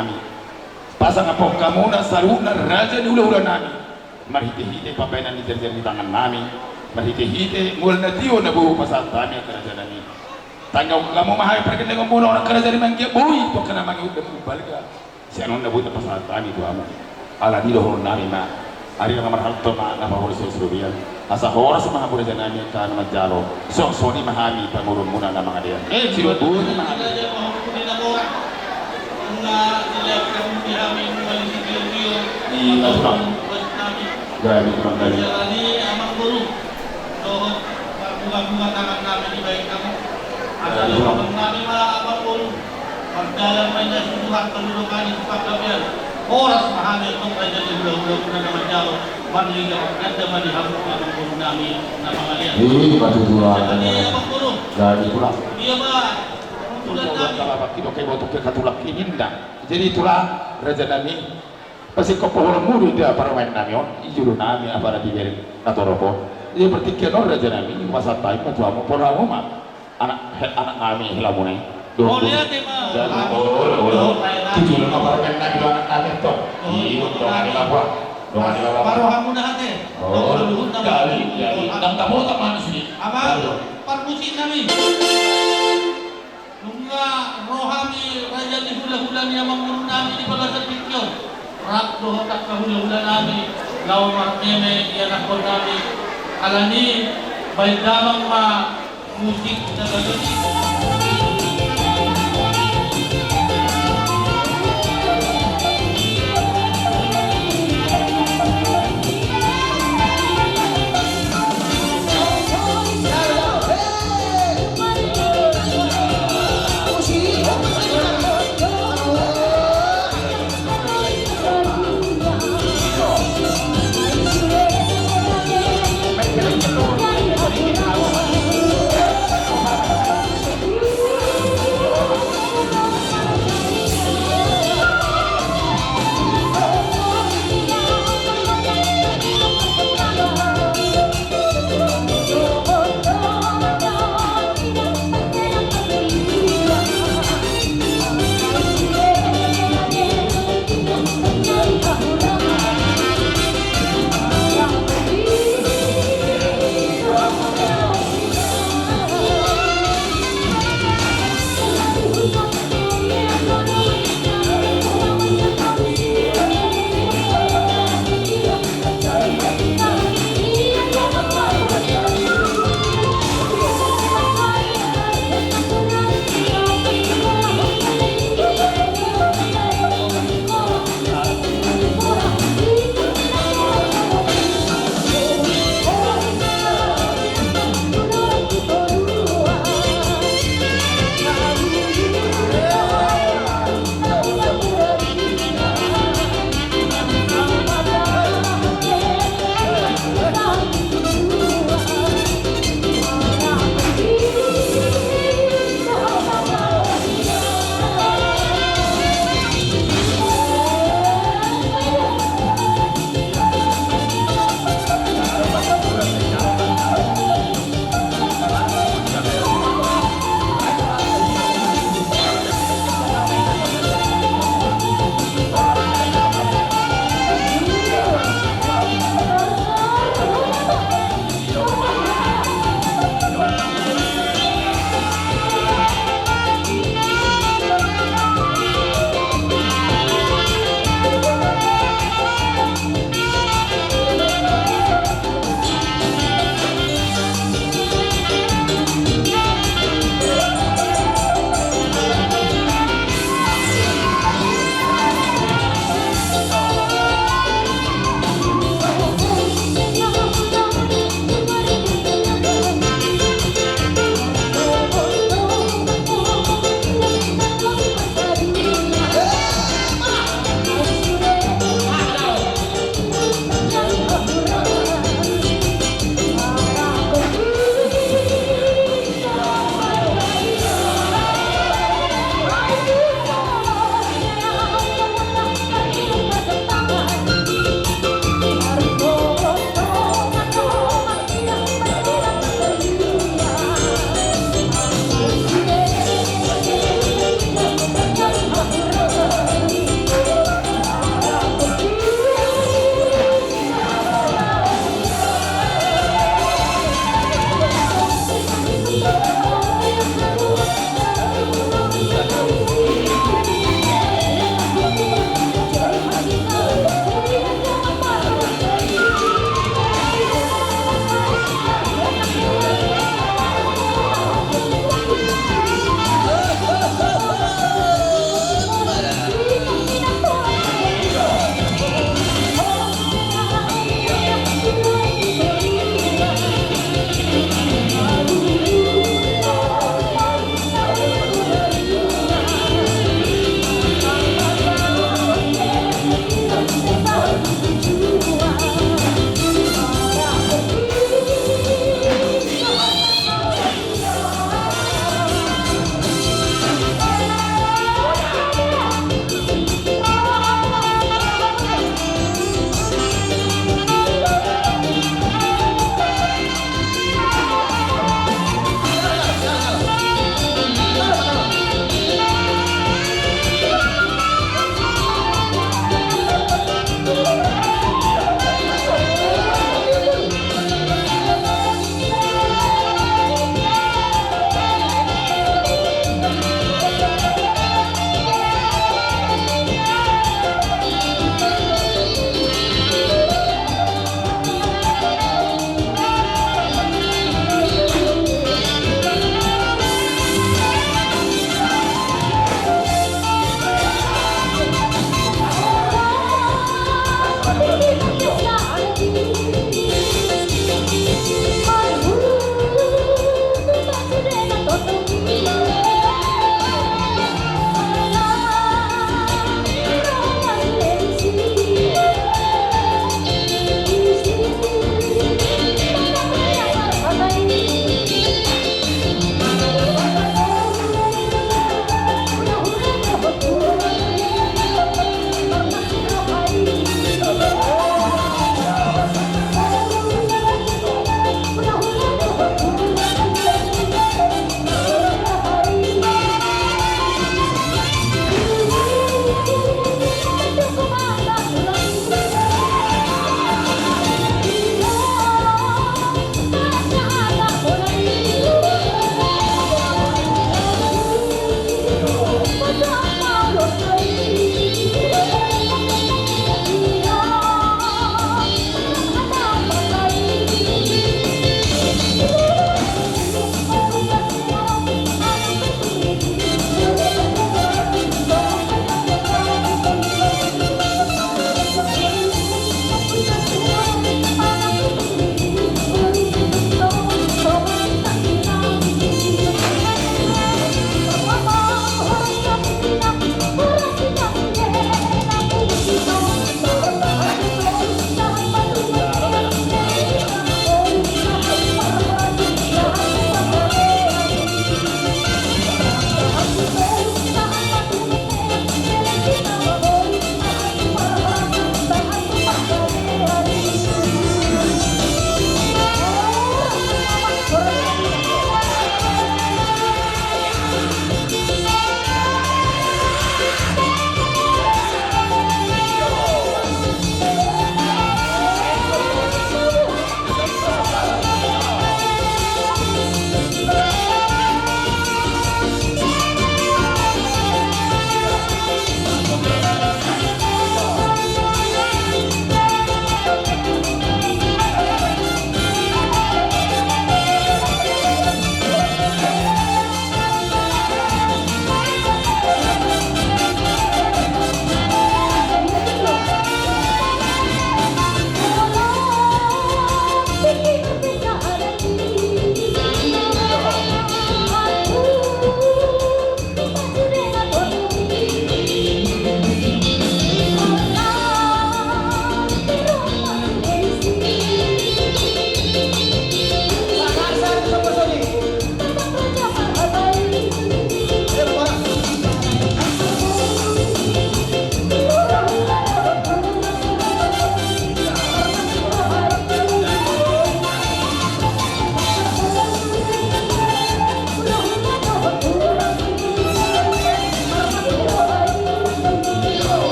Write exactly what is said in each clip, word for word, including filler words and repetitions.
nami. Pasangaphon hamuna saluhutna raja ni hulahula nami. Marhitehite pambahenan ni jarijari ni tangan nami, marhitehite mual na tio na boru pasahat hami angka raja nami. Tanggahon hamu ma hami pargellengmuna on angka raja nami, manggiat boi tu angka na mangihut dohot balga. Sian on na boi tapasahat hami tu hamu. Alani i dohonon nami ma, ari na marhalto ma na paboru sian sirobian. Asa horas ma hamu raja nami angka na manjalo. Suang songon i ma hami pamoruonmuna na mangalean. Eh, sidok boi ma hami. Di Tulang. Jadi Tulang tadi. Dohot marbunga-bunga tangan nami dibahen hamu. Asa dohonon nami ma amang boru, mardalan ma inna suduhan, paludo ma ni supak gabean. Horas ma hami antong raja ni hulahula muna na manjalo marliga marganda ma di hamu amang boru nami na mangalean. Jadi amang boru. Jadi Tulang. Dia ma. Tulang nami. Kalau pakai botok ke katulang ini nda. Jadi Tulang, raja nami. Pasingkop paholan mulu inda parumaen nami on, i julu nami apala dibereng na torop on. Ia partingkian on raja nami, pasahat hami ma tu hamu, pasahat hamu ma. Anak, he, anak nami hela muna i. Dohot. Olo, olo. Di julu ma parumaen nami do anak nami tong. Iyo, dongan ni labuan. Dongan ni labuan. Pasahat hamu ma ate. Olo, jadi, jadi. Ndang dapotan manus i. Amang, parmusik nami. Nunga ro hami raja ni hulahula ni amang boru nami di bagasan tingki on, rap dohot angka hulahula nami, laho marmeme ianakhon nami. Alani i, bahen damang ma musik na gabe.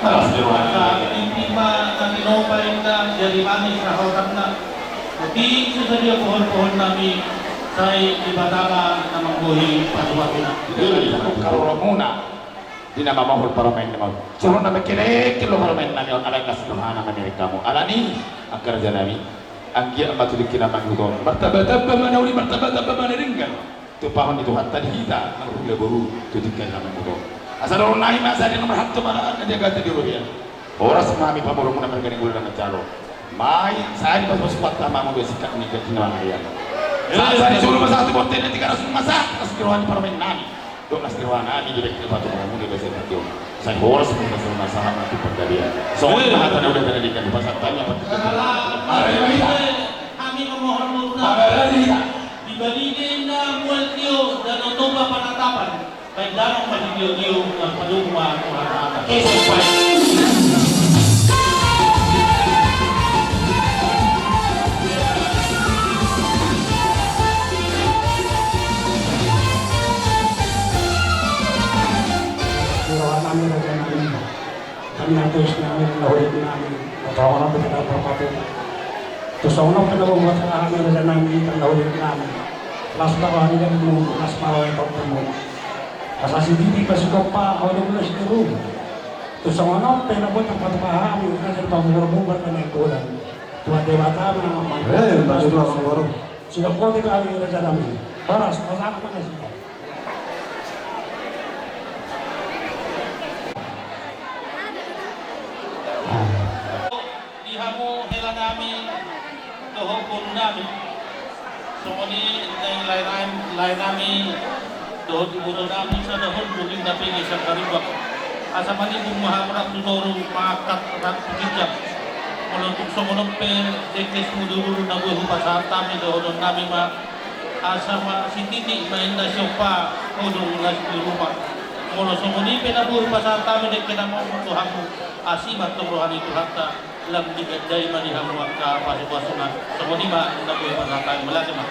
Masa inti ma na tinopa inna jadi manis rahotanna. Otik so sadia pohon-pohon nami, sai Debata ma na manggohi pasupasu. Di na mamohon parumaen nami on. Jolo na mengkelek lo parumaen nami on, alai las ni rohana mamereng hamu. Alani, angka raja nami, anggiat ma tu tingki na mangihut on martamba-tamba ma na uli, martamba-tamba ma na denggan. Tumpahon ni Tuhanta di hita na hula boru tu tingki na mangihut on. Asa dohonon nami ma, asa di nomor satu ma na di agata di robean. Horas ma hami pamoruonmuna marga Nainggolan na manjalo. Sai, sai dipasupasu Tuhanta ma hamu dohot singkat ni ganti na mangalean. Sai, sai dijou ma sahat tu bontean na tiga ratus ma sahat las ni roha ni parumaen nami. Dohot las ni roha nami di bengkel patu parumaen nami di bengkel patu. Sai horas ma hami pasahat ma tu panggabean. Songon i ma hata na uli, hata na denggan, hupasahat hami ma tu panggabean. Hami memohon dosa. Di balian na mual tio, Danau Toba Panatapan. Baen damang ma di tio-tio, marpadomu ma tu hata-hata. Di roha nami, raja nami. Hami na tuis nami, na hurip nami, na tongon pe kita berpatu. Tu songon on pe na boha hami, raja nami, na hurip nami. Las ma roha ni dainmu, las ma roha ni tompungmu. Asa sititi pasupasu, hau do las ni roha. Tu songon on pe na boi tarpatupa hami, raja ni pamoruonmuna marga Nainggolan. Tuhan Debata ma, eh, pasupasu. Sidok boti hami, raja nami. Horas, horas ma na sida. Di hamu hela nami dohot boru nami, songon i nang lae nami, lae nami dohot ibebere nami, sada hon buging na pege sangkarimbang. Asa manibung ma hamu rap tu toru, mangangkat rap tu ginjang. Molo tung songon on pe dengke simudurudur na boi hupasahat hami, dohonon nami ma, asa ma sititi ma inna siompa, hau do las ni roha. Molo songon i pe na boi hupasahat hami dengke na mamungka hamu, asi ma antong roha ni Tuhanta, lam digandai ma di hamu angka pasupasuna. Songon i ma na boi hupasahat hami, mauliate ma.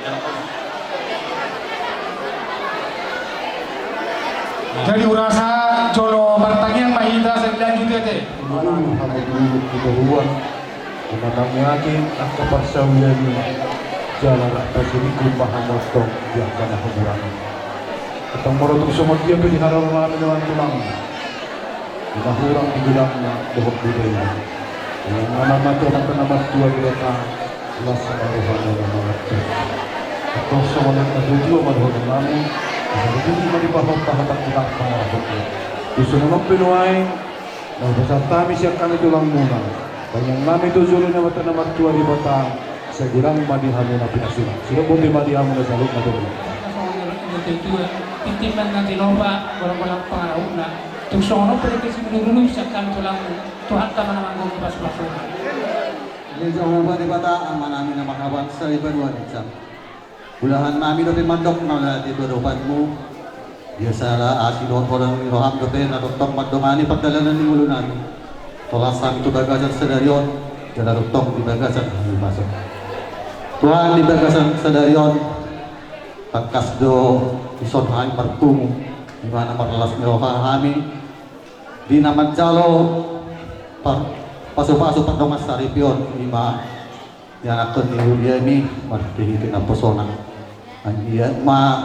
Jadi hurasa jolo martangiang ma hita, sai lanjut ate. Manang hamu tu toruan, manang yakin angka parsaulian i, jala rap pasilingkon ma hamu antong di angka na humurang i. Antong molo tung songon dia pe di haroro nami dohot tulang, di na hurang di godangna dohot di daina, di na mamatua, di na martua di data, las ma rohana na mangarti. Antong songon na tutu ma dohonon nami, asa tutu ma dipahompa hata di na mangarti. Tu songon on pe nuaeng, na hupasahat hami sian hami tulangmuna, tangiang nami tu jolo ni Amanta na martua Debata, sai godang ma di hamu na pinasuna. Sidok boti ma di hamu na saluhutna tu. Tintin ma na tinopa, bolon-bolon pangarahutna. Tung songon on pe dengke simudurudur sian hami tulangmu, Tuhanta ma na manggohi pasupasuna. Ia Jahowa Debata, Ama nami na marhabangsa di banua ginjang. Ulahan nami dope mandok mauliate tu adopanmu. Ia sala asi dohot holong ni roham dope na tongtong mandongani pardalanan ni ngolu nami. Tolhas hami tu bagasan sadari on, jala tongtong di bagasan hahipason. Tuhan, di bagasan sadari on, tangkas do dison hami marpungu, di na marlas ni roha hami, di na manjalo par-, pasupasu pardongan saripeon, i ma ianakhon ni huria i marhitehite naposona. Anggiat ma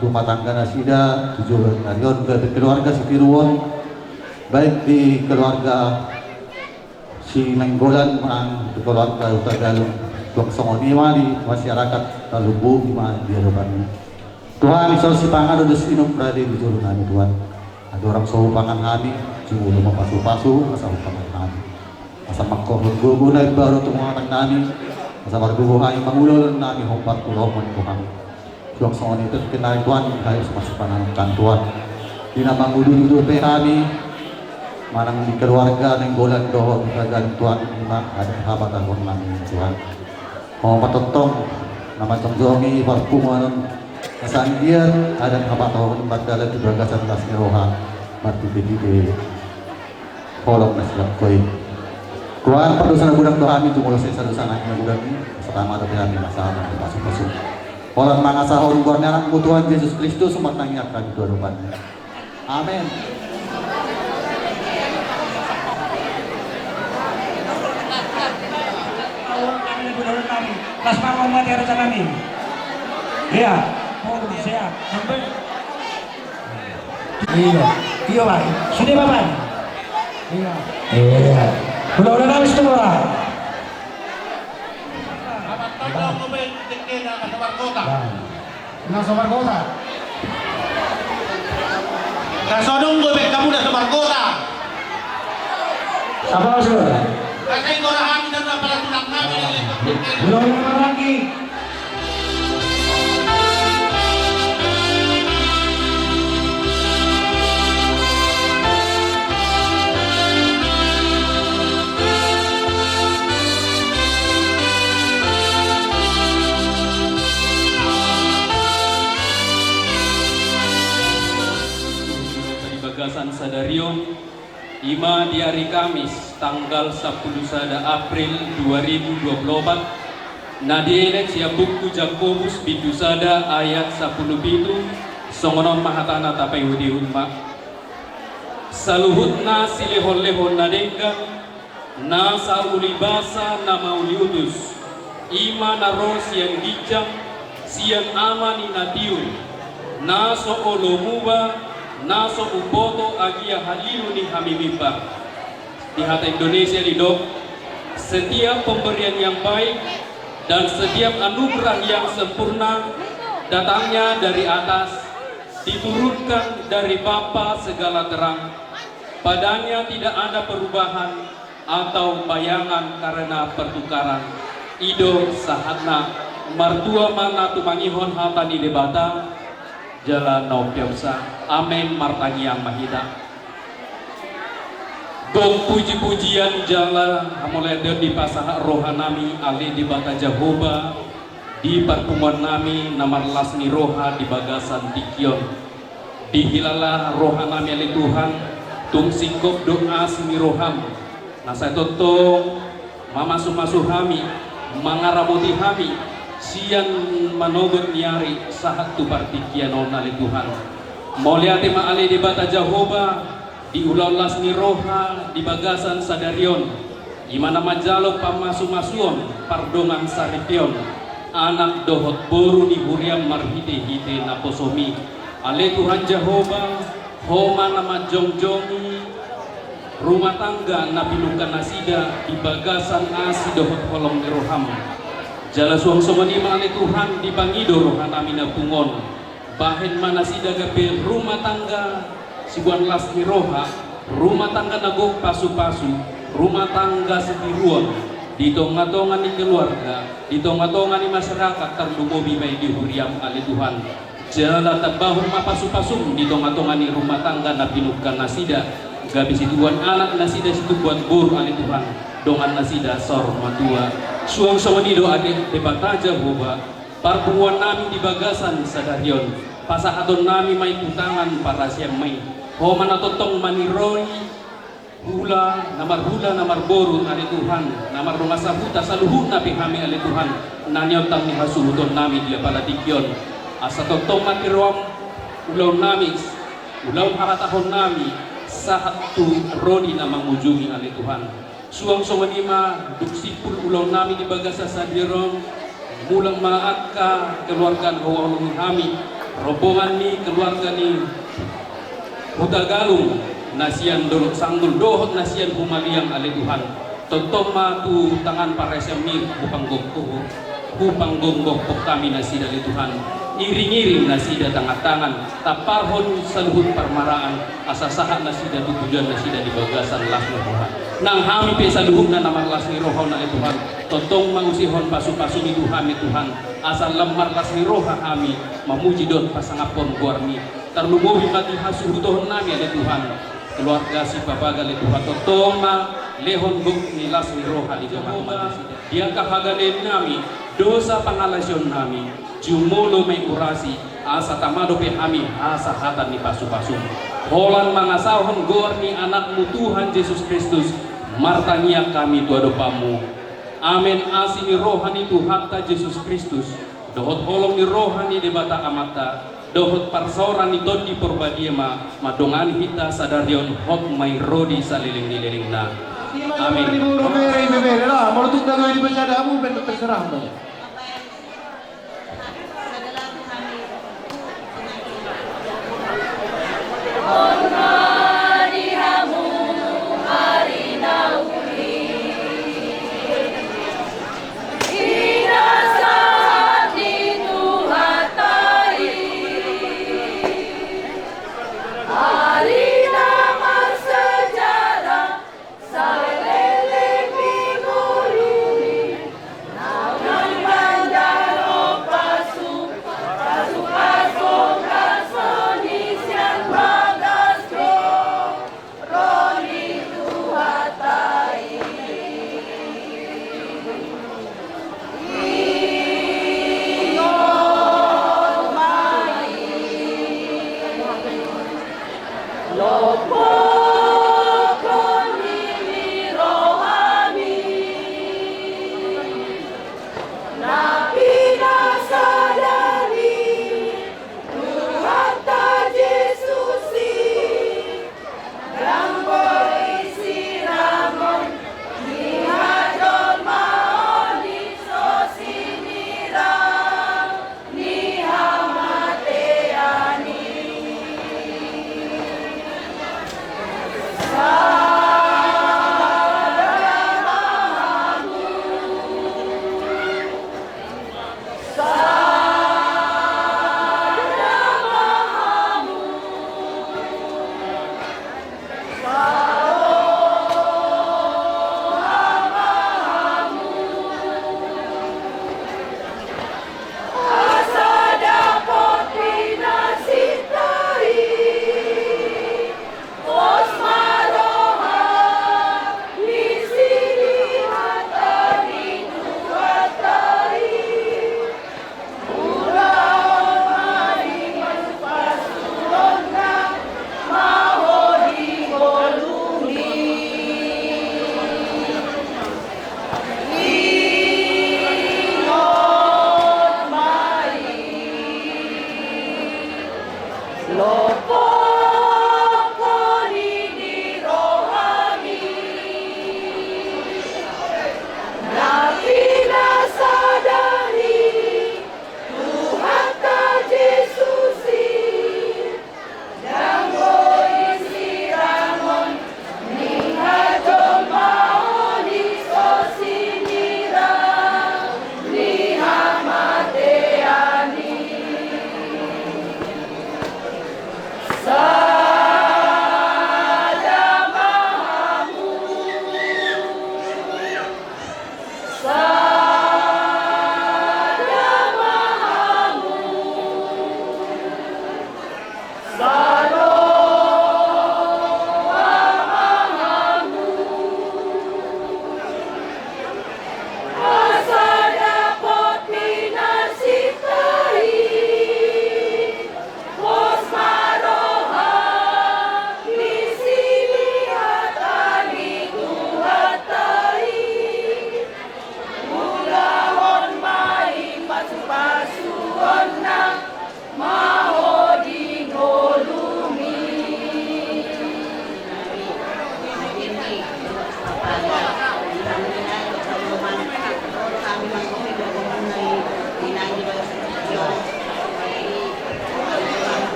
rumah tangga nasida tu joloan ni ari on, gabe keluarga sitiruon, baik di keluarga si Nainggolan manang di keluarga Hutagalung, suang songon i ma di masyarakat Toba Lumbu, i ma di adopanmu. Tuhan, ison sipangan do dos inum rade di jolo nami, Tuhan. Andorang so hupangan hami, jumolo ma pasupasu asa hupangan hami. Asa mangkorhon gogo na imbaru tu dongan nami, asa margogo hami mangula ulaon nami hombar tu lomo ni Tuhan. Suang songon i pe, Tuhan, di hayu so masipanganon hami, Tuhan. Di na manguduti dope hami, manang di keluarga Nainggolan dohot Hutagalung, Tuhan, i ma adat hapatahon nami, Tuhan. Ho ma tongtong na manjongjongi parpunguan on, asa anggiat adat hapatahon on mardalan di bagasan las ni roha, marhitehite holong na sian Ho i. Tuhan, pardosa na godang do hami, jumolo sesa dosa nami na godang i, asa tama dope hami masa na pasupasu. Holan mangasahon goar ni Anakmu Tuhan Jesus Kristus, martangiang hami tu adopanmu. Amen. Pas bangun mati ada jalan ini. Iya. Oh, siap. Sampai. Iya. Iya, Pak. Sudah, Bapak. Iya. Iya. Udah, udah habis tuh, Pak. Selamat tahun baru, Pak. Nah, so margota. Kasonung gue bek kamu dah so margota. Apa maksud? Kasai gora hami dan apa tulang kami. Belum lagi. Di bagasan sadari on, ima di ari Kamis, tanggal sampulu sada April dua ribu dua pulu opat, na dienet sian buku Jakobus bindu sada ayat sampulu pitu, songon on ma hatana, tapaihutihut ma. Saluhutna silehonlehon na denggan, na saulibasa na mauliutus, ima na ro sian ginjang, sian Ama ni na tiur, na so olo muba, na so umboto agia halilu ni hamimimba. Di hata Indonesia didok, setiap pemberian yang baik dan setiap anugerah yang sempurna datangnya dari atas, diturunkan dari Bapa segala terang. Padanya tidak ada perubahan atau bayangan karena pertukaran. I do sahatna. Martua ma na tumangihon hata ni Debata. Jala na umpeopsa. Amen. Martangiang ma hita. Gok pujipujian jala hamuliateon dipasahat rohanami, ale Debata Jahowa, di parpunguannami na marlas ni roha di bagasan tingki on. Dihilala rohanami, ale Tuhan, tung singkop do asi ni roham, na sai tongtong mamasumasu hami, mangaramoti hami, sian manogot ni ari sahat tu partingkian on, ale Tuhan. Mauliate ma, ale Debata Jahowa, di ulaon las ni roha di bagasan sadari on, ima na manjalo pamasumasuon, pardongan saripeon, anak dohot boru ni huriam marhitehite naposomi. Ale Tuhan Jahowa, Ho ma na manjongjongi rumah tangga na pinungka nasida di bagasan asi dohot holong ni roham. Jala suang songon i ma, ale Tuhan, dipangido rohanami na pungu on. Bahen ma nasida gabe rumah tangga siboan las ni roha, rumah tangga na gok pasupasu, rumah tangga sitiruon di tongatonga ni keluarga, di tongatonga ni masyarakat, tarlumobi ma i di huriam, ale Tuhan. Jala tambahon ma pasupasum di tongatonga ni rumah tangga na pinungka nasida, gabe situbuan anak nasida, situbuan boru, ale Tuhan, dongan nasida saur matua. Suang songon i do, ale Debata Jahowa, parpunguannami di bagasan sadari on, pasahatonnami ma i tu tangan parasianmi. Ho ma na tongtong maniroi hula na marhula na marboru, ale Tuhan, na mardongan sahuta, saluhutna pe hami, ale Tuhan, na niontang ni hasuhutonnami di apala tingki on. Asa tongtong ma tiroam ulaonnami, ulaon hahatahonnami, sahat tu rodi na mangujungi, ale Tuhan. Suang songon i ma dung simpul ulaonnami di bagasan sadari on, mulak ma angka keluarga na huhaholongi hami, rombongan ni keluarga ni Hutagalung, na sian Dolok Sanggul dohot na sian Humaliang, ale Tuhan. Tongtong ma tu tangan parasianmi hupanggokhon, hupanggonggokhon hami nasida, ale Tuhan. Iringiring nasida tangantangan, tamparhon saluhut parmaraan, asa sahat nasida tu tujuan nasida di bagasan las ni roha. Nang hami pe saluhutna na marlas ni roha on, ale Tuhan, tongtong ma usehon pasupasumi tu hami, Tuhan, asa lam marlas ni roha hami mamuji dohot pasangaphon goarmi. Tarlumobi ma di hasuhutonnami, ale Tuhan, keluarga Sipabaga, ale Tuhan, tongtong ma lehon gok ni las ni roha di jamaah nasida. Di angka hagaleannami, dosa pangalaosionnami, jumolo ma i urasi, asa tama dope hami hasahatan ni pasupasum. Holan mangasahon goar ni Anakmu Tuhan Jesus Kristus, martangiang hami tu adopanmu. Amen. Asi ni roha ni Tuhanta Jesus Kristus, dohot holong ni roha ni Debata Amanta, dohot parsaoran ni Tondi Porbadia ma mandongani hita sadari on, hot ma i ro di saleleng ni lelengna. Amen. Ima di boru bere, ima bere lah, molo tung dagoi di bajada amu ben terserah mo.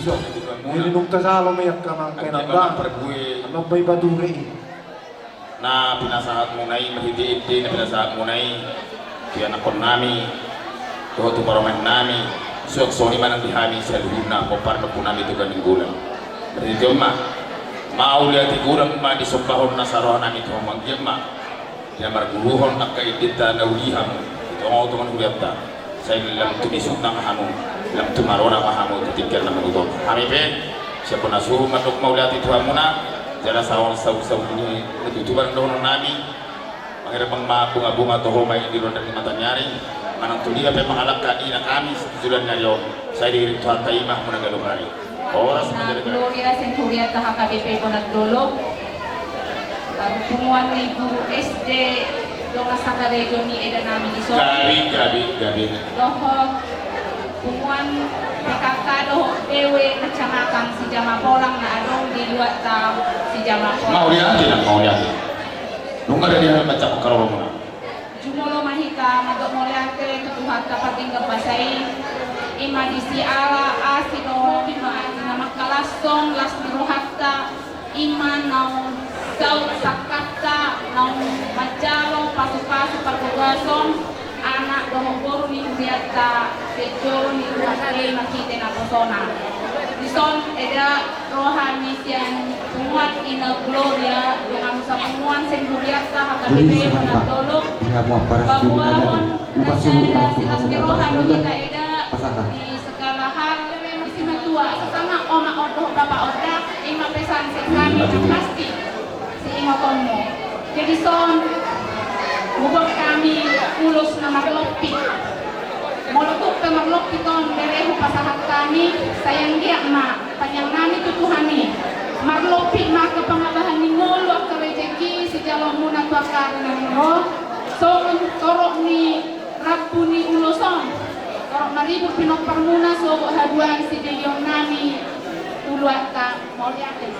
Jadi nunga tajalo ma i angka amang, angka inang, amang parbue, amang parbue i. Na pinasahatmuna i, marhite ende na pinasahatmuna i tu ianakhonnami dohot tu parumaennami, suang songon i ma nang di hami saluhutna pomparan ni ompunami Toga Nainggolan. Marhite on ma, mauliate godang ma di sombahon na sarohanami tu hamu, anggiat ma di na marguruhon angka endenta na uli hamu di tongatonga ni hurianta. Sai lam tu bisukna ma hamu, lam tu marona ma hamu tu tingki na mangihut on. Hami pe sian hona suhut mandok mauliate tu hamuna. Jala saur, saur, saur ni na tutup ma dohononnami. Mangirimhon ma bungabunga tu ho ma i di ronda ni mataniari. Manang tu dia pe mangalangka i na hami sijoloan ni ari on, sai diiring Tuhanta i ma hamuna ganup ari. Horas ma. Gloria, Centuriata H K B P Bonang Dolok. Lalu punguan ni guru S D Dongan Sakarejo ni eda nami di son. Gabe, gabe, gabe. Dohot punguan P K K dohot B W Kecamatan Sijamapolang na adong di luatta Sijamapolang. Mauliate, mauliate. Nunga ada di halaman cakap karoromuna. Jumolo ma hita mandok mauliate tu Tuhanta pardenggan basa i. I ma disi ala asi dohot i ma na mangkalashon las ni rohanta, i ma naung saut sangkapta, naung manjalo pasupasu parbagason anak dohot boru ni hurianta sian joro ni Tuhanta i marhite naposona. Di son eda ro hami sian punguan Ina Gloria, dongan sapunguan Centuriata H K B P Bonang Dolok, paboahon nasida silas ni roha tu hita eda di segala hal. Simatua, sesama oma on dohot bapa on da, i ma pesan sian hami na pasti siingotonmu. Jadi son, hubuat hami ulos na marlompit. Molo tung pe marlompit on bere hupasahat hami, sai anggiat ma tangiangnami tu Tuhan i, marlompit ma angka pangambahan ni ngolu, angka rejeki sijaloonmuna tu angka ari na naeng ro, songon torop ni rambu ni ulos on, torop maribur pinomparmuna, sogot haduan sidegeonnami tu luatta. Mauliate ma.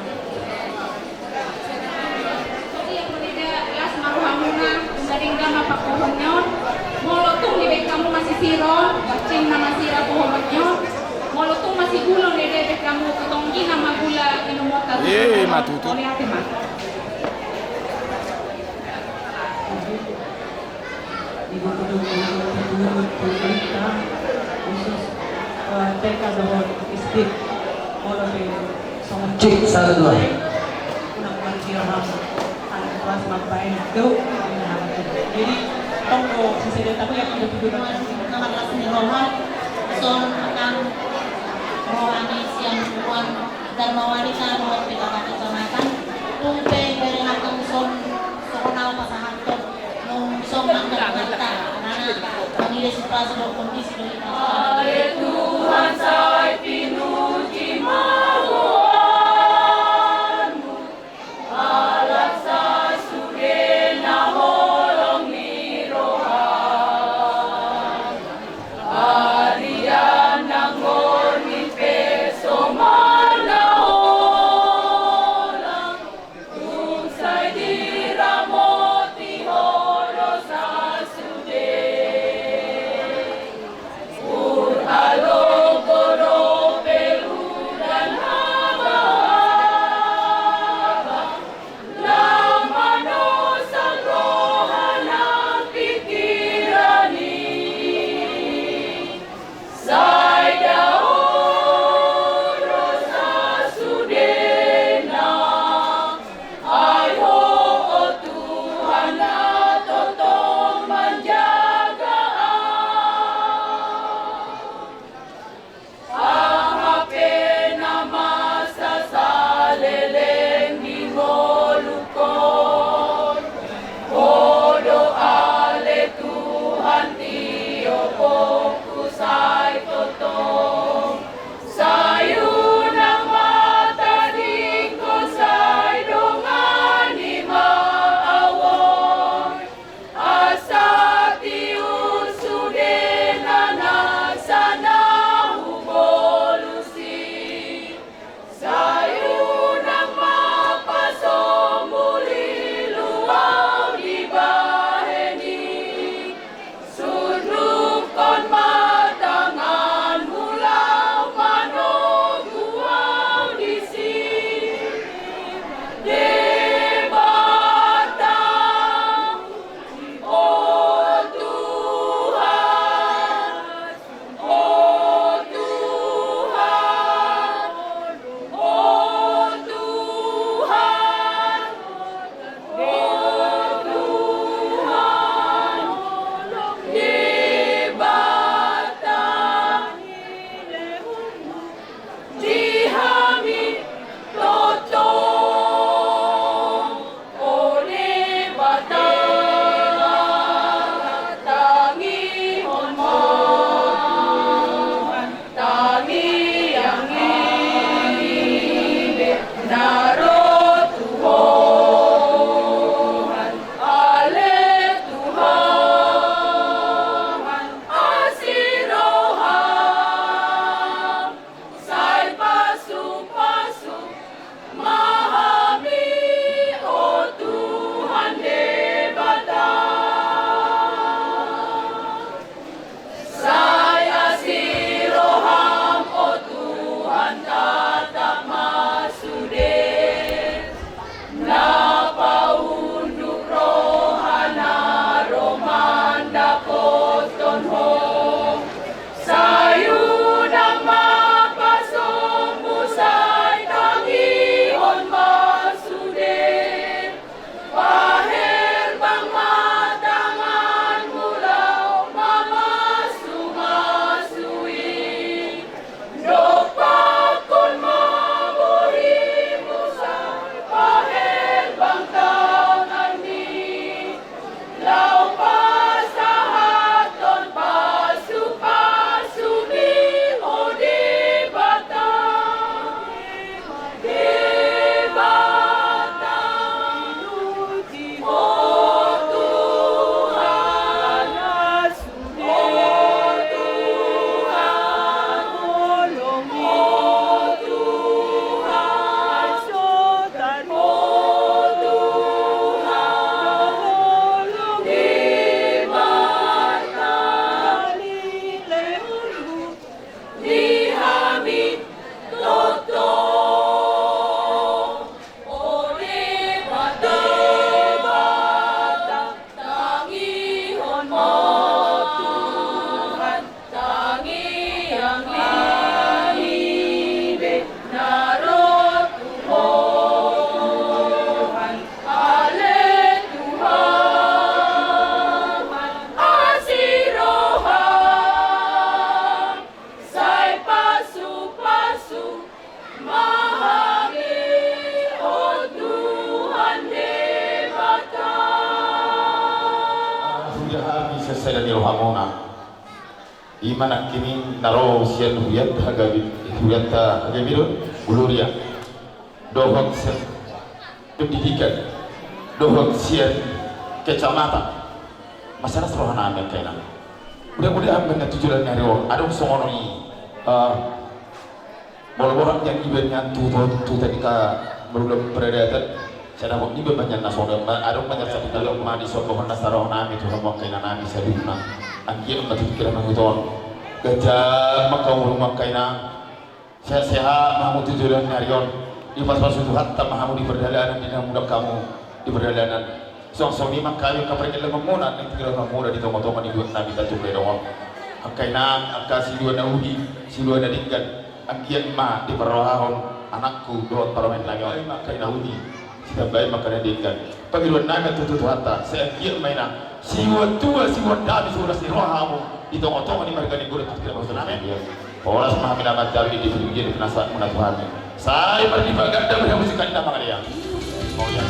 Ia, molo eda las ma rohamuna, nunga denggan ma pangkorhon ni on. Molo tung dibaen hamu masisiro, pancing na masira pangkorhon ni on. Molo tung masigulon eda, baen hamu tu tonggi nama gula inumon. Ia, ma tutu. Mauliate ma. Di guru-guru pemerintah khusus, eh, T K dohot S D. Molo pe songon cek, satu, dua. Unang margiro hamu. Anak kelas mambaen do. Jadi tong do sisi data yang udah tidur. Nomor kelas ni roha. Son akan roha ni sian Puan Darmawanita dohot P K K Kecamatan. Tung pe bere hatong son, songon au pasahathon. Ale Tuhan, sai pinuji ma goarmu, ala sasude na holong ni roham. Arian nangorni pe somal na holang. Tung sai diramoti ho do sasude. Hamuna. Ima nangkining na ro sian hurianta hagabe, hurianta hagabe do, Gloria. Dohot sian pendidikan. Dohot sian kecamatan. Masalah roha nami angka inang. Mudah-mudahan bahen na tu joloan ni ari on adong songon i, eh, molo borat nian iba nian tu, tu, tu tadi ka marulang paradaton. Sada borat niba bahen na songon i, adong bahen na sada borat ma di songon na saroha nami tu hamu angka inang nami saluhutna. Anggiat ma tu pikiran nami tu on. Ganjang ma hamu angka inang. Sehat-sehat ma hamu tu joloan ni ari on. Dipas-pas Tuhanta ma hamu di pardalanan di na mudar hamu di pardalanan. Songon i ma angka inang angka pargellengonmuna na tinggal hamuna di tonga-tonga ni dongan nami tanjung ledong on. Angka inang, angka silua na uli, silua na denggan. Anggiat ma diparrohahon anakku dohot parumaen nami on. Angka inang uli. Sitambai ma angka na denggan. Pangidoan nami tu Tuhanta, sai anggiat ma inang siuan tua, siuan dame, siuan las ni roha hamu di tonga-tonga ni marga ni Guru tu tinggal nami. Horas ma hami na manjalo di puji-pujian di penasaran muna tu hami. Sai marlipat ganda ma hamu sekali na mangalehon. Mau ya.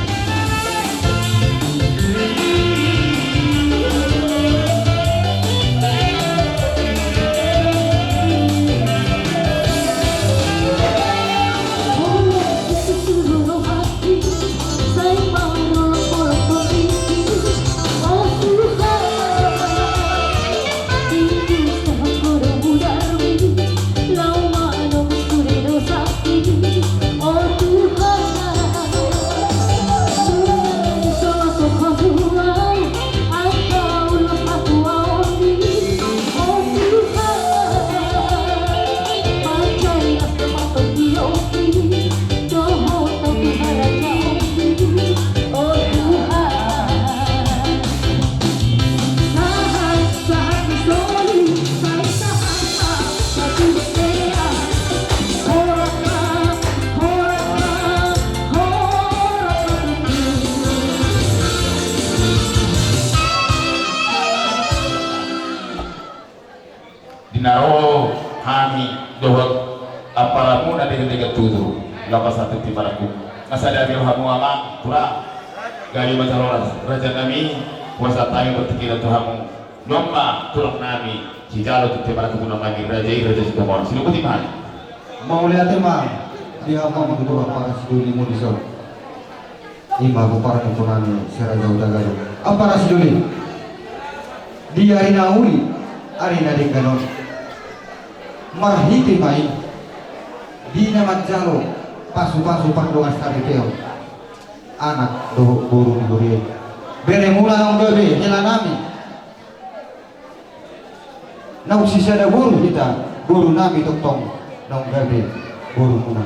Di na ro hami dohot amparamuna denggan-denggan tutu, laho pasahat tu timarangku. Na sadari on hamu amang, tura, gabe ma jala horas raja nami, hupasahat hami partingkian tu hamu. Nuaeng ma tulang nami, sijalo tu timarangku, tulang nami raja i, Raja Sitohang. Siluhuti ma hami. Mauliate ma di hamu amang, tutu, ampara sidolimu dison. Ima pomparan ni ompunami si Raja Hutagalung. Ampara sidoli, di ari na uli, ari na denggan on, marhite ma i di na manjalo pasu-pasu pardongansaripeon anak dohot boru ni huria i. Beremuna naung gabe hela nami. Naung sisada boru hita, boru nami tongtong naung gabe borumuna.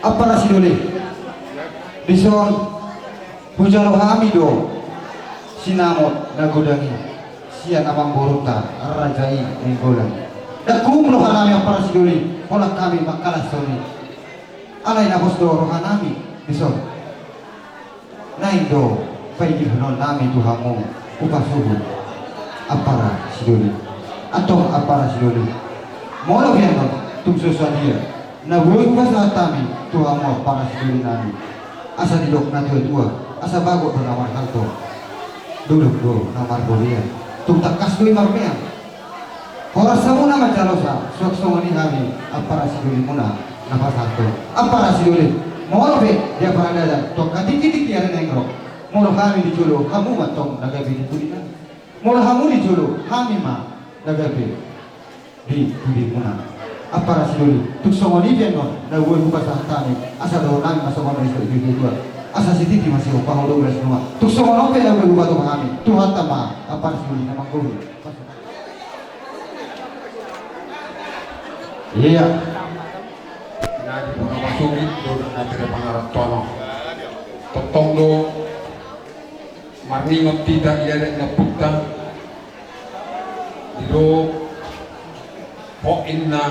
Ampara sidoli, dison hujalo hami do sinamot na godang i sian amangborunta Raja i Nainggolan. Ndang kuhum roha nami ampara sidoli, holan hami mangkalashon i. Alai na pos do roha nami dison. Naeng do paidihon nami tu hamu, hupasuhut ampara sidoli. Antong ampara sidoli, molo pe annon tung so sadia na boi hupasahat hami tu hamu ampara sidoli nami, asa didok na tua-tua, asa bagot do na marhalto, dolok do na marbolia, tung tangkas do i marmeam. Horas hamu na manjalosa, suang songon i hami ampara sidolimuna na pasahathon. Ampara sidoli, molo pe di paradaton tu angka tingki-tingki ari na inggol, molo hami di jolo, hamu ma antong na gabe di pudina. Molo hamu di jolo, hami ma na gabe di pudimuna. Ampara sidoli, tung songon i pe annon na boi hupasahat hami, asa dohonon nami ma songon na nidok ni natuatua, asa sititi ma sihompa, ulos ni homa. Tung songon on pe na boi hupatupa hami, Tuhanta ma ampara sidoli na manggohi. Ia. Na di bona pasogit do na tere pangarantoan on. Tongtong do marningot hita di adat ni ompunta. Didok, hok inna,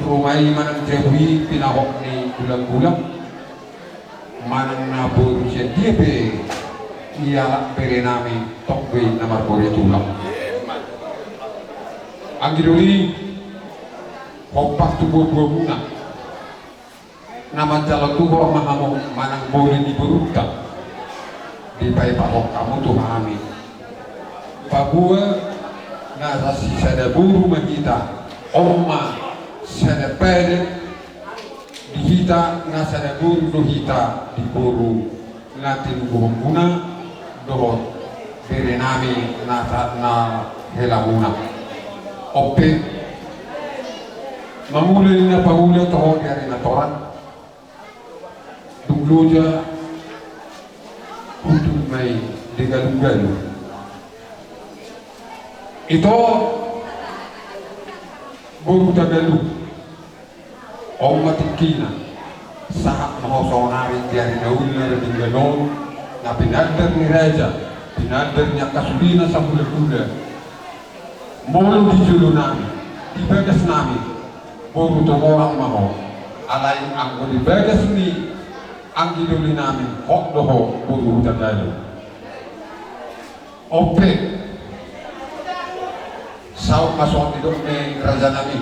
ruma i manang jabu i pinahok ni gulang-gulang. Manang na boru sian dia pe ialap bere nami, tong do i na marboru tulang. Anggi doli, hombar tu boa-boamuna. Na manjalo tuhor ma hamu manang boru ni borunta. Dipaihut hamu tu hami. Paboa na sisada boru ma hita, on ma sada padan di hita, na sada boru do hita di boru na tinubuhonmuna dohot berenami na, na helamuna. On pe, mangula ni na paula toho di ari na torang. Dung loja, hutu ma i di galunggalung. Ito, boru Tagalung. On ma tingkina. Sahat ma ho saonari di ari na uli na ro di nggalon, na pinandar ni raja, pinandar ni angka sudena sahulahula. Molo di jolonami, di bagasnami, boru Tumorang ma ho. Alai anggo di bagas ni anggidolinami, hot do ho boru Hutagalung. On pe, saut ma songon didok ni rajanami.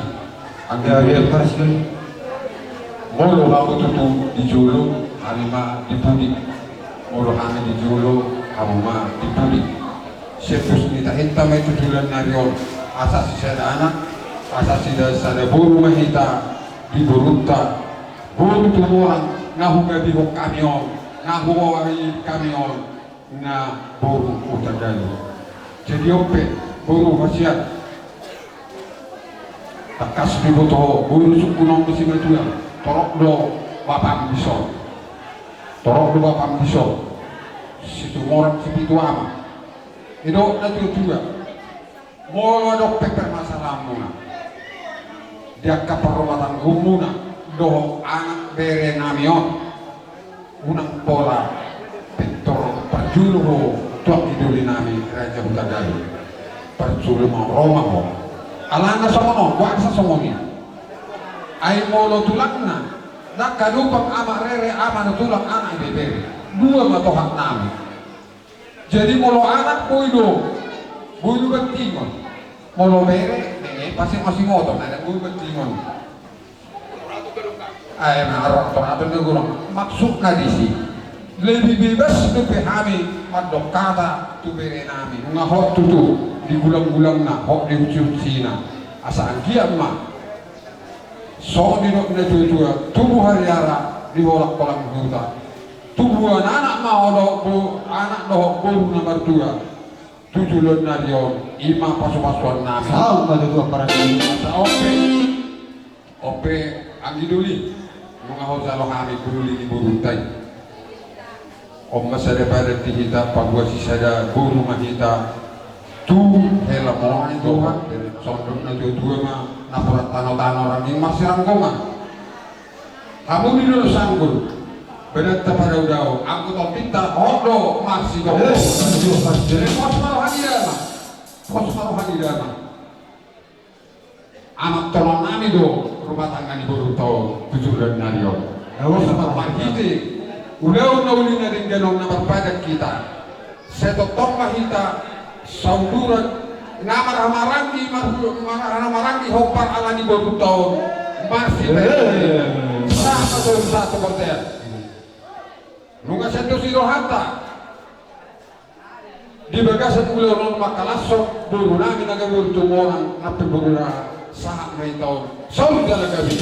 Anggidolinami. Molo hamu tutu di jolo, hami ma di pudi. Molo hami di jolo, hamu ma di pudi. Sian dos ni tahinta ma i tu joloan ni ari on, asa sisada anak, asa sisada boru ma hita di borunta, boru Tumorang, na hugabihon hami on, na huawi hami on, na boru Hutagalung. Jadi on pe, boru hasian. Tangkas diboto ho, boru sungkun on ma simatua, torop do bapam dison. Torop do bapam dison. Situmorang sipitu ama. Didok na tuatua. Molo adong pe permasalahanmuna di angka parrumatanggaonmuna dohot anak berenami on, unang pola pintor parjolo ho tu anggidolinami Raja Hutagalung. Parjolo ma ro ma ho. Alana songon on, boasa songon i? Ai molo tulangna, ndang hadumpang ama rere, ama na tulang, anak ibebere. Dua ma tohapnami. Jadi molo anak boi do, boi do bantingon. Molo bere, nene pasti masih motor, na boi bantingon. Ai na arok to atur na gurung. Maksudna disi, lebih bebas dope hami mandok hata tu berenami. Nunga hot tutu di gulang-gulangna, hot di hunsi-hunsina. Asa anggiat ma songon didok na tuatua, tubu hariara di holang-holang huta. Tubuan anak ma dohot bo-, anak dohot boru na martua tu joloan ni ari on, i ma pasu-pasuannami. Saut ma tutu, paranggi. Saut pe. On pe, anggi doli, nunga hujalo hami doli di borunta i. On ma sada padan di hita, paboa sisada boru ma hita tu hela mona i Tuhan. Songon didok na tuatua ma, napuran tano-tano rangging marsiranggongan. Hamu di dolok sanggul, badanta padao-dao, anggo tompinta hot do marsidohot. Eh, aduh, aduh. Jadi pos ma roha ni damang. Pos ma roha ni damang. Anak tolongnami do rumah tangga ni borunta on tu joloan ni ari on. Asa marhite ulaon na uli na denggan on na marpadan hita. Sai tongtong ma hita sauduran na marhahamaranggi, marhu-, mar-, na marhahamaranggi hombar ala ni borunta on. Marsidohot. Eh. Sahat ma tu, sahat tu bontean. Nunga sian dos i rohanta. Di bagasan ulaon on mangkalashon borunami na gabe boru Tumorang, nang pe boruna sahat ma hita on. Saur jala gabe.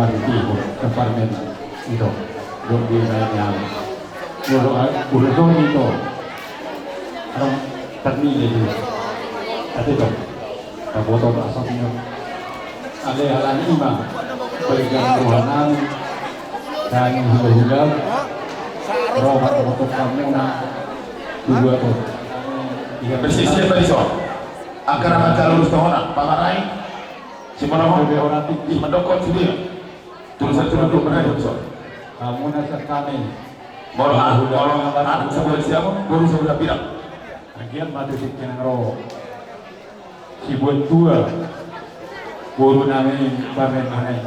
Marti, tempat main itu. Dok di lain yang. Ulo, ulo zon itu. Orang termini itu. Tapi tu. Kaboto asapnya. Ale alani ima. Berikan rohanami. Dan hula-hula. Rohat untuk kamu nak. Dua tu. Iya, persisia tadi, so. Angka na manjalo lurus tu hona, pamarai. Simana ho. Mandokon sude. Tulis satu dulu, pamarai, so. Hamuna sian hami. Molo, molo, anu, sebuah siapa? Boru sebuah bilang. Agian mati si kenang ro. Sibuat dua. Boru nami pamen manai.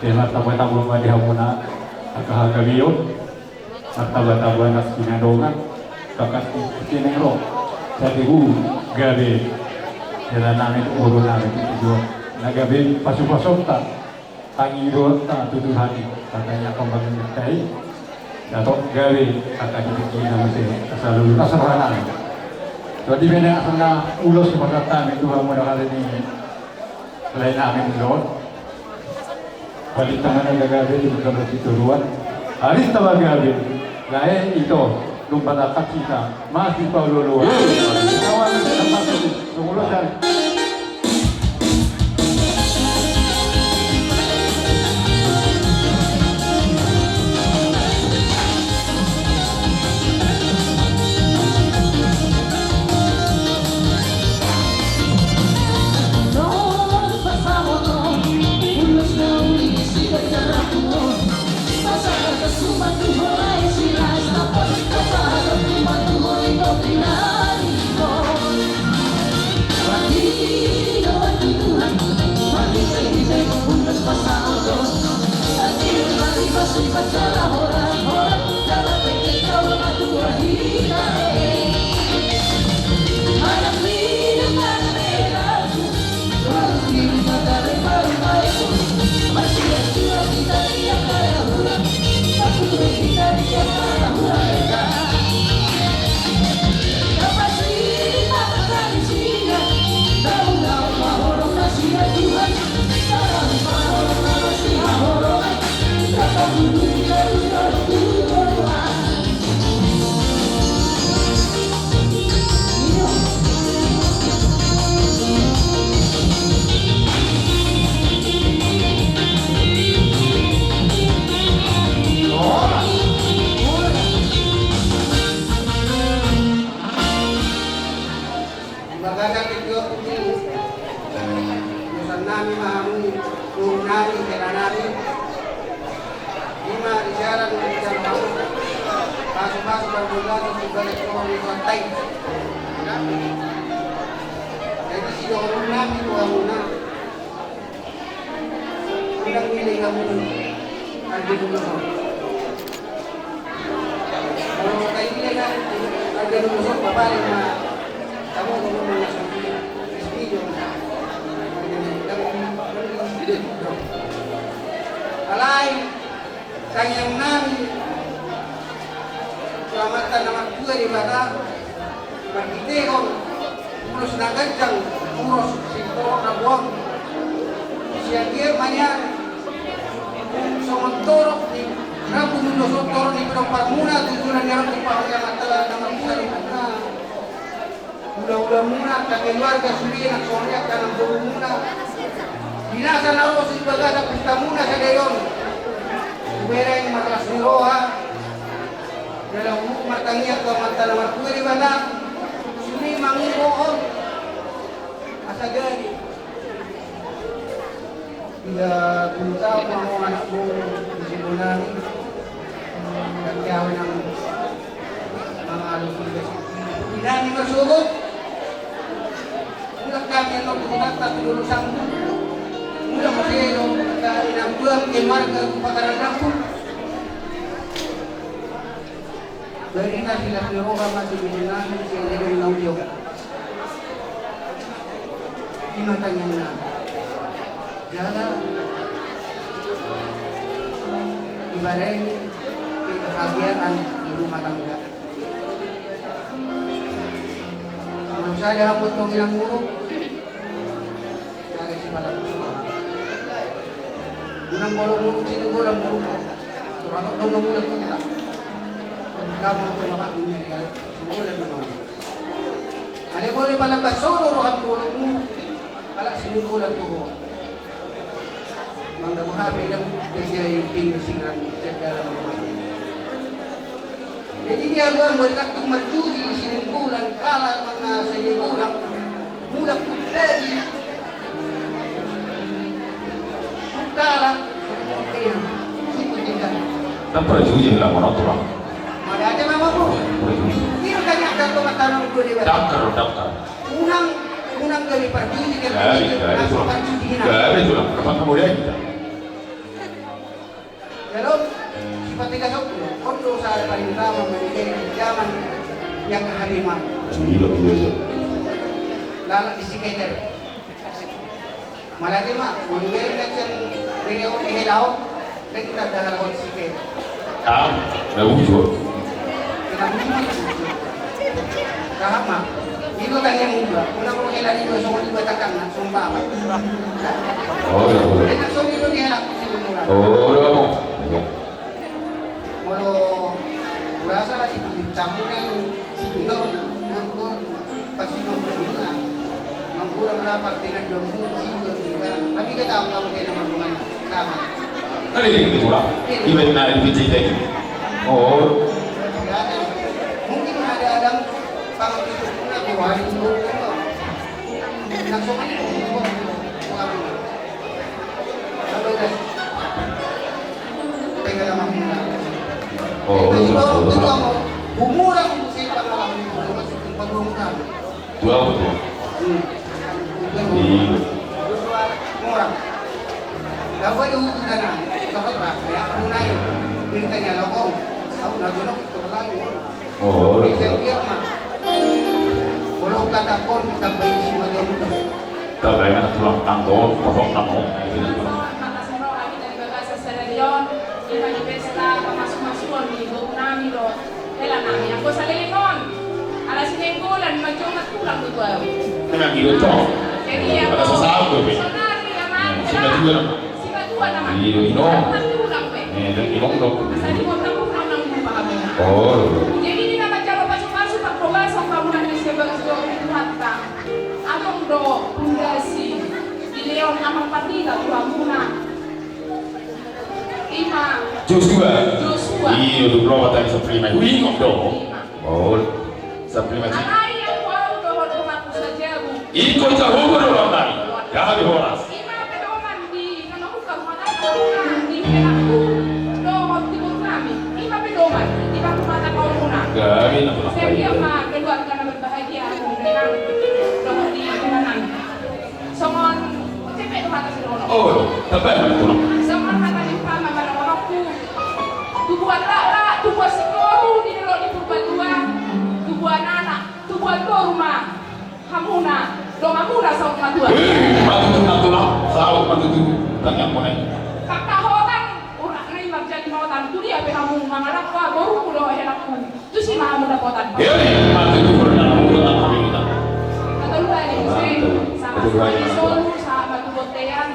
Tema tabo-tabo ma di hamuna. Angka hagabeon. Martaba-taba na sinadongan, bakas tineng ro, satibu gabe, jala nami tu boru nami tu tujuan, na gabe pasu-pasunta, pangidoanta tu Tuhan i, katanya pembangun tai, atau gabe, angka di pingkirna muse, asal lulu, asal roha nami. Jadi bene asal na ulos sepakat kami Tuhan mudah hari ini, selain amin Tuhan. Palintangan na gabe di mangkalo sitoruan. Arinta ma gabe. Lae ito, lumpat akad sita. Masipaolo-oloan. Kawan, tempat itu. Pengurusan. Di bagasan tingki on, ulosan nami ma hamu, boru nami, hela nami. Ima di siaran, di siaran hamu. Pasu-pasu dan bagasan, di bagasan hamu, di bagasan hamu. Jadi, si dohononnami tu hamuna. Undang nilai hamu. Anggi dulu. Kalau kayak gini kan, harga dulu sok, Bapak, lima. Kamu ngomong sama si S P juga. Alai, tangiang nami, selamat nama tua di mata, marhitehon ulos na ganjang, ulos sitorop rambu on. Sian dia ma nian, songon torop ni rambu, ulos on torop ni pinomparmuna, tujuan ni rambu pahoja mata nama bisa di mata. Hula-hulamuna, angka keluarga, sude na songon i angka namborumuna. Binasa na ro di bagasan hutamuna sadari on. Hubereng marlas ni roha. Jala huhut martangiang tu Amanta na martua Debata, sude mangihuthon asa gari. Ia tu taon ma ho anak boru di si bonari. Tapi ahu nang mangalusi. Inang ni marsogot. Mulak hami annon tu hutanta tu dolok Sanggu. Mulak muse do inang tulang keluarga tu pakaran Lampung. Barina silas ni roha ma tu bini nami sian Ledong na ujung. Ima tangiang nami. Jala dibarengi kebahagiaan di rumah tangga. Molo sada hamu tong inang guru, sada si pala. Molo muruk Sinenggolan muruk, torang do na mulak tu hita. Kamu tu mama dunia ya, Sinenggolan mama. Alai boi palambat soro roham molo muruk, alai Sinenggolan tu ho. Mangga boha pe dang terjadi pingsiran segala macam. Jadi dia bilang, mereka tu marjuji Sinenggolan, kalah manang Sinenggolan, mulak tu jadi. Kalah, eh, situ tinggal. Kan marjuji bilang mana tu, Bang? Mana ada nama, Bro? Marjuji. Ini kan yang ada pengetahuan gue di. Daftar, daftar. Unang, unang gabe parjuji kan. Gabe, gabe, langsung Bro. Parjuji, nah. Gabe, Bro. Kapan kamu dia kita? Jalo, sifat tiga sop, on do sada paling utama, mani kena di zaman yang kehabiman. Iya, iya, iya. Lalat di psiketer. Malah dia mah, mani kena sian dari on di hela on, dan kita dah lawan psiketer. Tahu, dah bujur. Kita bujur. Tahan, Mak. Itu kan yang muda. Unang mau hela di dua, songon di dua takkan, nak, sumpah, Mak. Oh, iya, iya. Enak, songon itu dia, nak, si umuran. Oh, iya, Mak. Iya. Molo rasa lah di kulit campur kan, si Tino, mangkok, pasti mangkok juga. Mangkok lah, pasti nak jomblo, si juga. Tapi kita tahu kamu kena mangkok sama. Kan ini gitu lah. Iya. Ibaratnya ada di P C T gitu. Oh. Mungkin ada, ada pangan itu pun aku hari itu. Langsung aja. Oh, betul, betul. Dua, betul. Iya. Oh, iya. Molo hata kon, tambai si Maria. Tambai na tulang tanggo, pokok namo. Mata sero, hami dari bagasan sadarion, ima di pesta pamasumasuon ni boru nami dohot hela nami. Anggo saleleng on, ala Sinenggolan, manjou na tulang do tu ahu. Memang gitu, toh. Jadi, ya, ada sesaut, saudari, ya, Mang. Simatua nama. Simatua nama. Iya, Ino. Tulang, be. Eh, dan Ino, dong. Asal di kota Bogor, nang lupa kami. Oh. Jadi, di nama jalo pasu-pasu, Pak Koba, sama Pak Muhammad, siapa, siapa, Tuhanta. Adong do pundasi di Leon Amang Pandita tu hamuna. Ima. Joshua. Joshua. Iya, dua puluh empat hari sebelumnya. Wih, ingot dong. Ima. Oh, sebelumnya. Alai aku, aku dohot dohot sajabu. Iko jabu do dohot tadi. Gabe horas. Ima pedoman di Hona hukam mata kauna di penakku dohot di boru nami. Ima pedoman di baku mata kaumuna. Gabe na. Sehingga ma keluarga na berbahagia aku menang dohot di penangan. Songon cepe do hata si Rono. Oh, tepat, betul. Songon hata ni pama mana Ronokku. Tubuan lala, tubuan singkoru di delo di Purbatua. Tubuan anak, tubuan boru ma. Hamuna, donganmuna saut matua. Eh, matutu na tulang, saut matutu. Tanya mone. Pangkahotan, urak nai marjadi maotan, tu dia pe hamu mangalangka, boruku dohot helangku. Tusi ma hamu dapotan. Eh, matutu, urak na hamu dapotan. Hatolu hali muse, sahat ma tu solu, sahat ma tu bontean.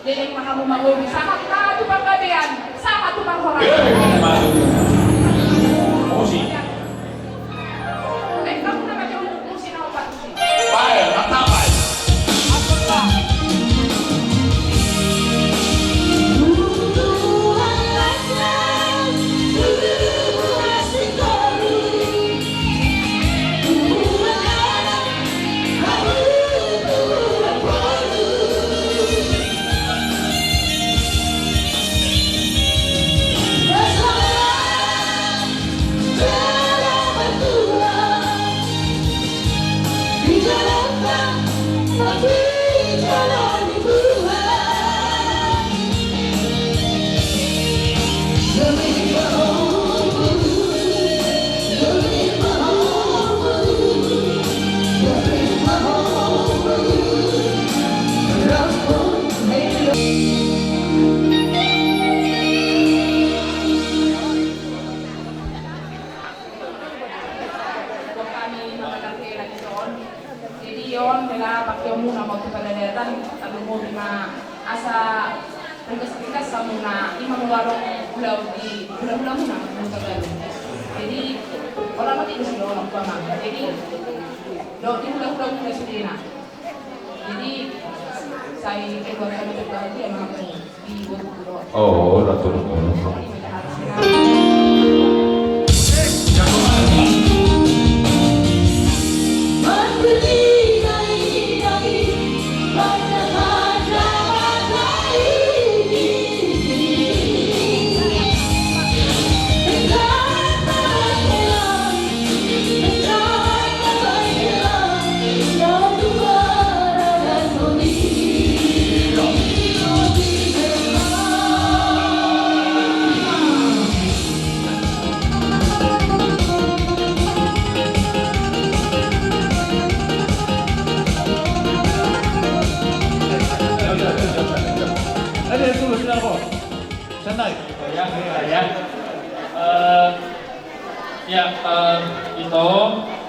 Leleng ma hamu mangolu, sahat ma tu panggabean, sahat tu parhorasan. Eh, mantap. Musik. Eh, kamu nama jauh musik na opat musik. Bae, mantap, bae. Jadi on, hela pangkeonmuna ma tu paradaton, tarlumobi ma asa Tugas-tugas samuna ima molo adong ulaon di hulahula muna, molo Tagalog. Jadi, ora mati di sini, ora mati. Jadi, do di hulahula muna sudena. Jadi, sai keluarga na berbahagia, maka di gua. Oh, ora turun. Ada yang tulus, kenapa? Santai. Ya, ya. Eh, ya, eh, Ito,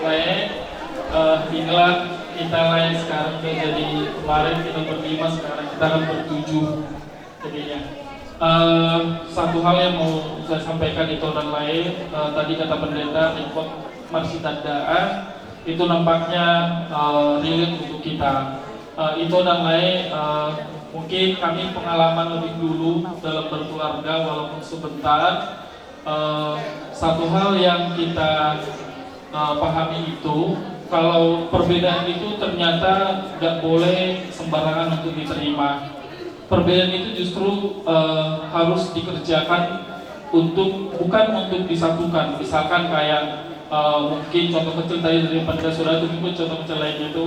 Lae, eh, inilah kita, Lae, sekarang sudah jadi, kemarin kita berlima, sekarang kita akan bertujuh. Jadinya, eh, satu hal yang mau saya sampaikan, Ito dan Lae, eh, tadi kata pendeta, report marsitandaan, itu nampaknya, eh, relate untuk kita. Eh, Ito dan Lae, eh, mungkin kami pengalaman lebih dulu dalam berkeluarga, walaupun sebentar. Eh, satu hal yang kita, eh, pahami itu, kalau perbedaan itu ternyata nggak boleh sembarangan untuk diterima. Perbedaan itu justru, eh, harus dikerjakan untuk, bukan untuk disatukan. Misalkan kayak, eh, mungkin contoh kecil tadi dari Pendeta Suratu, mungkin contoh kecil lain itu,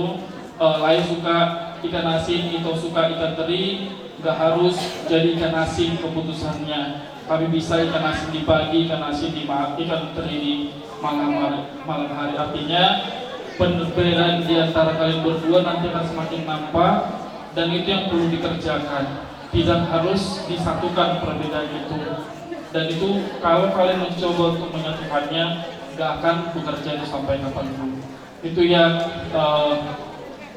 eh, Lae suka ikan asin, Ito suka ikan teri, nggak harus jadi ikan asin keputusannya. Tapi bisa ikan asin di pagi, ikan asin di ma-, ikan teri di malam hari, malam hari. Artinya, perbedaan di antara kalian berdua nanti akan semakin nampak, dan itu yang perlu dikerjakan. Tidak harus disatukan perbedaan itu. Dan itu, kalau kalian mencoba untuk menyatukannya, nggak akan bekerja itu sampai kapanpun. Itu yang, eh,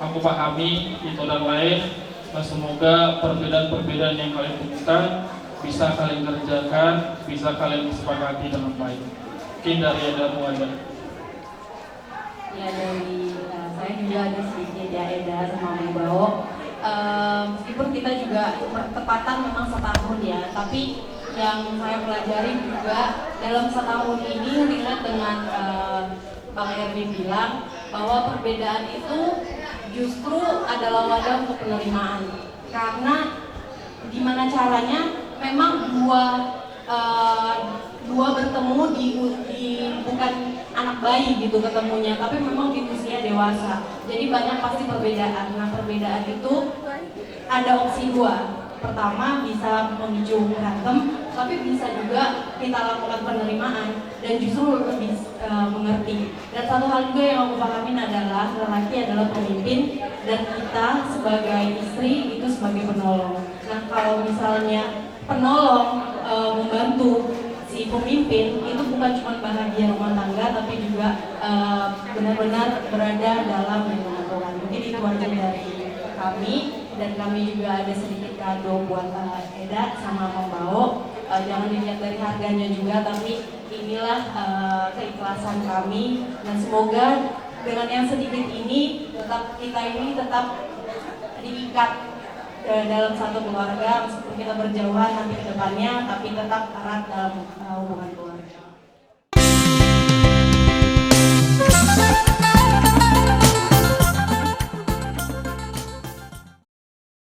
aku pahami, Ito dan Lae. Nah, semoga perbedaan-perbedaan yang kalian temukan bisa kalian kerjakan, bisa kalian sepakati dengan baik. Mungkin dari Eda, Eda. Ya, dari, eh, saya juga ada sedikit ya, Eda sama Mang Bao. Eh, meskipun kita juga bertepatan memang setahun ya, tapi yang saya pelajari juga dalam setahun ini, relate dengan, eh, Bang Erwin bilang bahwa perbedaan itu justru adalah wadah untuk penerimaan. Karena gimana caranya, memang dua, eh, dua bertemu di, di, bukan anak bayi gitu ketemunya, tapi memang di usia dewasa. Jadi banyak pasti perbedaan. Nah, perbedaan itu ada opsi dua. Pertama, bisa memicu berantem, tapi bisa juga kita lakukan penerimaan dan justru lebih, eh, mengerti. Dan satu hal juga yang aku pahamin adalah lelaki adalah pemimpin dan kita sebagai istri itu sebagai penolong. Nah, kalau misalnya penolong, eh, membantu si pemimpin, itu bukan cuma bahagia rumah tangga, tapi juga, eh, benar-benar berada dalam lindungan Tuhan. Mungkin itu aja dari kami, dan kami juga ada sedikit kado buat, eh, Eda sama Mang Bao. Eh, jangan dilihat dari harganya juga, tapi inilah, eh, keikhlasan kami. Dan semoga dengan yang sedikit ini, tetap kita ini tetap diikat, eh, dalam satu keluarga, meskipun kita berjauhan nanti ke depannya, tapi tetap erat dalam, eh, hubungan keluarga.